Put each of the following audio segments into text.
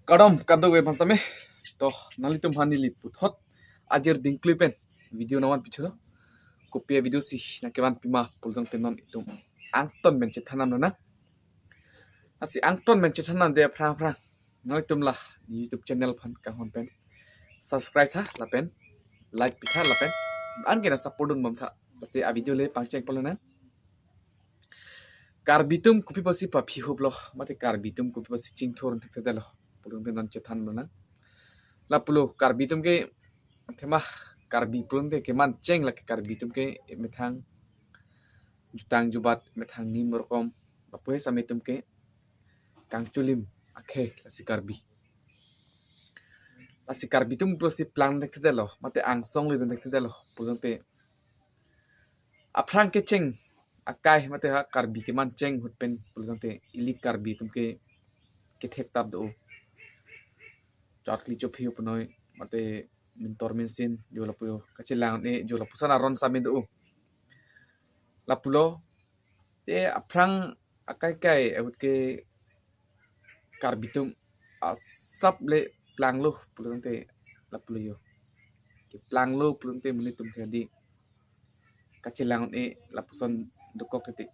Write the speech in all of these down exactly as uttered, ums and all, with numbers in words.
Kardom kadokave aphan sitame. To, nanglitum aphan neli puthot ajir dingklui pen video nangvan picholo. Kopi avideo si nangkevan pima pulotangte non itum angton pen chethan nang nang. Lasi angton pen chethan nangde aphrang aphrang, nanglitum la YouTube channel aphan kanghon pen subscribe tha lapen like pitha lapen anke nang support dunbom tha. Lasi avideo le pangcheng polo nang. Karbi atum kopi pusi paphi huplo, mate Karbi atum kopi pusi chingthur thekthedetlo pulotangte non chethan nang. Lapulo, Karbi atum ke, athema Karbi pulotangte kemancheng lake Karbi atum ke methang jutang jubat, methang nim rokom, lapu he sitame itum ke kangchulim akhei lasi Karbi. Lasi Karbi atum pusi plang thekthedetlo, mate angsong ledun thekthedetlo pulotangte, aphrang kecheng akai mate ha Karbi kemancheng ahut pen pulotangte ili Karbi atum ke kethek tap do. Chot kli chophi punoi mate mintor minsin jo lapu kachelang-un-e jo lapuson aron sitame do. Lapulo, te aphrang akai kai ahut ke Karbi atum asap le planglo pulotangte lapulo jo. Keplanglo pulotangte monit atum ke di kachelang-un-e lapuson dokok titi.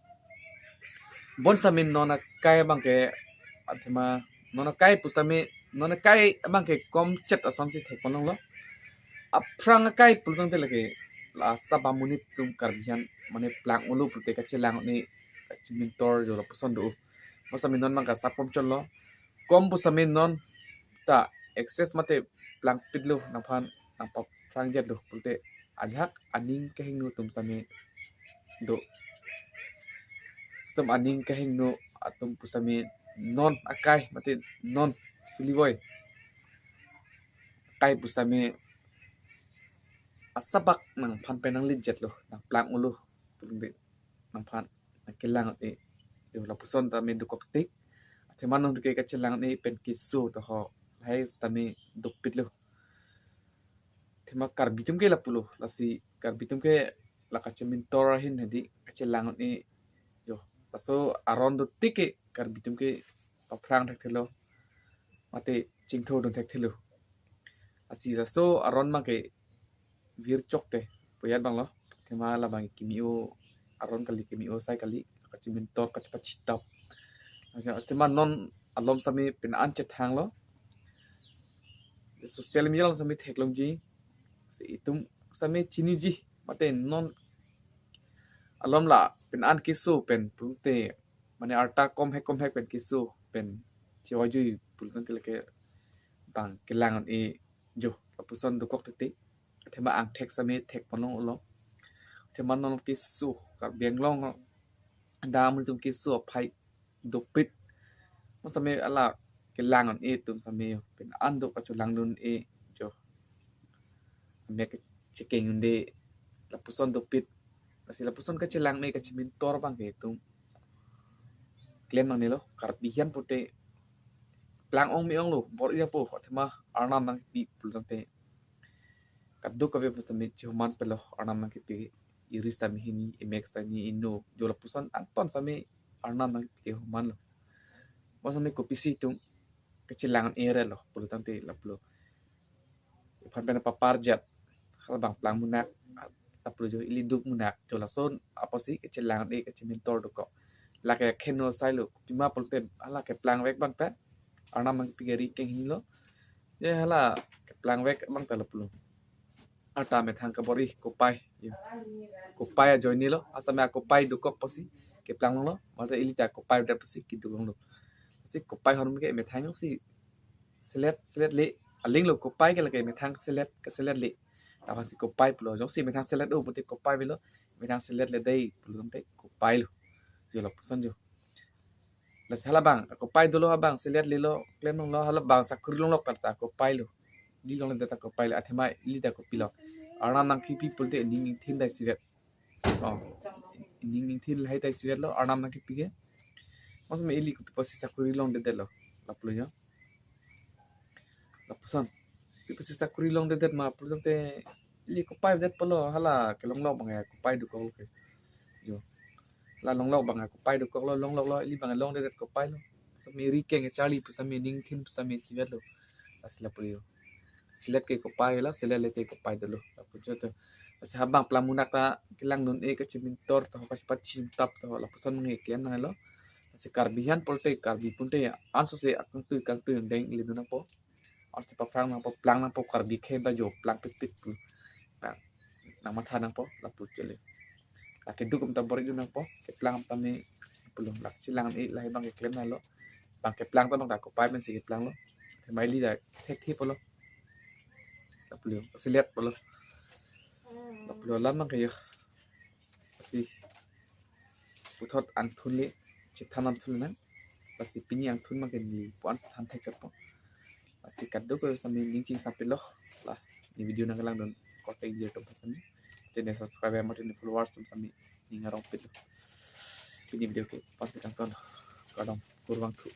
Bonsitame non akai abang ke, athema non akai pusitame, non akai abang ke komchet asonsi thek ponlonglo. Aphrang akai pulotangte lake la asap amonit atum Karbi aphan mane plang-olo pulote kachelang-un-e, kachemintor jo lapuson do. Bonsitame non abang ke asap komchetlo. Kom pusitame non ta access mate plangpitlo, nangphan nangpaphrangjetlo pulote ajahak aning kehingno atum sitame do. Atum aning kehingno atum pusitame non akai mate non sulivoi akai pusitame asap abang nangphan pen nanglitjetlo, nangplang-olo pulotangte nangphan nangkelang-un-e jo lapuson tame dokok tik. Athema non ke kachelang-un-e pen keso to ho, lahai sitame dopitlo. Athema Karbi atum ke lapulo, lasi Karbi atum ke la kachemintor ahin hedi kachelang-un-e jo. Laso aron dotik ke Karbi atum ke paphrang thekthelo mate chingthur dun thekthelo. Lasi laso aron abang ke virchok te puyat abanglo. Athema labang kimi-o aron kali, kimi-o asai kali, kachemintor kachepachitap. Athema non alom sitame pen an chethanglo. Social media along sitame theklongji. Si itum sitame chiniji mate non alom la pen an keso pen pulotangte mane arta komhek komhek pen keso pen chewajui pulotangte lake bang kelang-un-e jo lapuson dokok titi. Athema angthek sitame thek ponlonglo. Athema non keso Karbi Anglong dam atum keso aphai dopit. Mo sitame hala kelang-un-e atum sitame jo pen an do kachelangdun-e jo. Amek chekeng-un-e lapuson dopit. Lasi lapuson kachelang-un-e kachemintor abang ke itum klem nangnelo, Karbi aphan pute plang-ong me-onglo, bor-i apo, athema Arnam nangpi pulotangte kadokave pusitame chihoman pelo, Arnam nangkipi, eri sitame hini, emek sitame inut, jo lapuson angton sitame Arnam nangkipi homanlo. Bonsitame kopisi itum kachelang-un-e relo pulotangte lapulo. Iphan pen paparjat, halabang plang munak, lapulo jo ili duk munak, jo lason apotsi kachelang-un-e kachemintor dokok. Lake kheno sailo, pima pulote hala keplangvek abang ta Arnam nangkipi eri kenghinilo. Je hala keplangvek abang ta lapulo. Arta methang kabor-i kopai, jo. Kopai ajoinelo, asame akopai dokok pusi keplanglonglo, mate ili ta kopai dak pusi keduklonglo. Si kopai ahormu ke methang si selet, selet le, alinglo kopai ke lake methang selet, keselet le. Apotsi kopai pulo, jongsi methang selet o pute kopai avelo, methang selet le dei pulotangte kopailo. Jo lapuson jo. Lasi halabang kopai dolo, abang selet lelo, klemlonglo, halabang sakuri longlok ta kopailo. Ili longledet ta kopailo, athema ili ta kopilo. Arnam nangkipi pulote ning ingthin dai sivet. Oh. Ning ingthin lahai dai sivetlo, Arnam nangkipi ke. Mo sitame ili kopi pusi sakuri longledetlo, lapulo jo. Lapuson. Kopi pusi sakuri longledet ma pulotangte ili kopai det pulo, hala kelonglok abang ya kopai dokok ke. Jo. La longlok abang ya kopai dokoklo, longloklo, ili abang longledet kopailo. sami ri keng charli pu sami ning thin pu sami isivet lo. Lasi lapu lo. Selet ke kopai lo, selet le ke kopai dolo. Lapu cho to. Lasi habang plang munak ta kelangdun-e kachimintor to, kachipat chimtap to, lapuson mangkeklem nanglo. Lasi Karbi aphan pulote, Karbi pute ya, anso se akangtui kangtui angdeng ili dun nangpo. Anso se paphrang nangpo, plang nangpo, Karbi akhei ta jo plang pitpit pu. Nang, nangmatha nangpo, lapu chele. Lake duk ta bor-i dun nangpo, keplang tame pulo, lak chelang-e lahai abang keklem nanglo. Bang keplang ta bang ta kopai pensi keplang lo. Themai ili ta thekthe pulo. Lapu lo, selet pulo. Lapu lo alam abang ke yo. Lasi puthot angthun le, chethan angthun nang. Lasi pini angthun abang ke neli puan chethan thek chotpo. Lasi kadokave sami ning chingsaplo. La, neli video nangkelangdun korte ingjir atum sami. Te ne subscriber mate ne followers atum sami ning arong pitlo. Pini video ke puan chethan ton. Kardom, kurvangthu.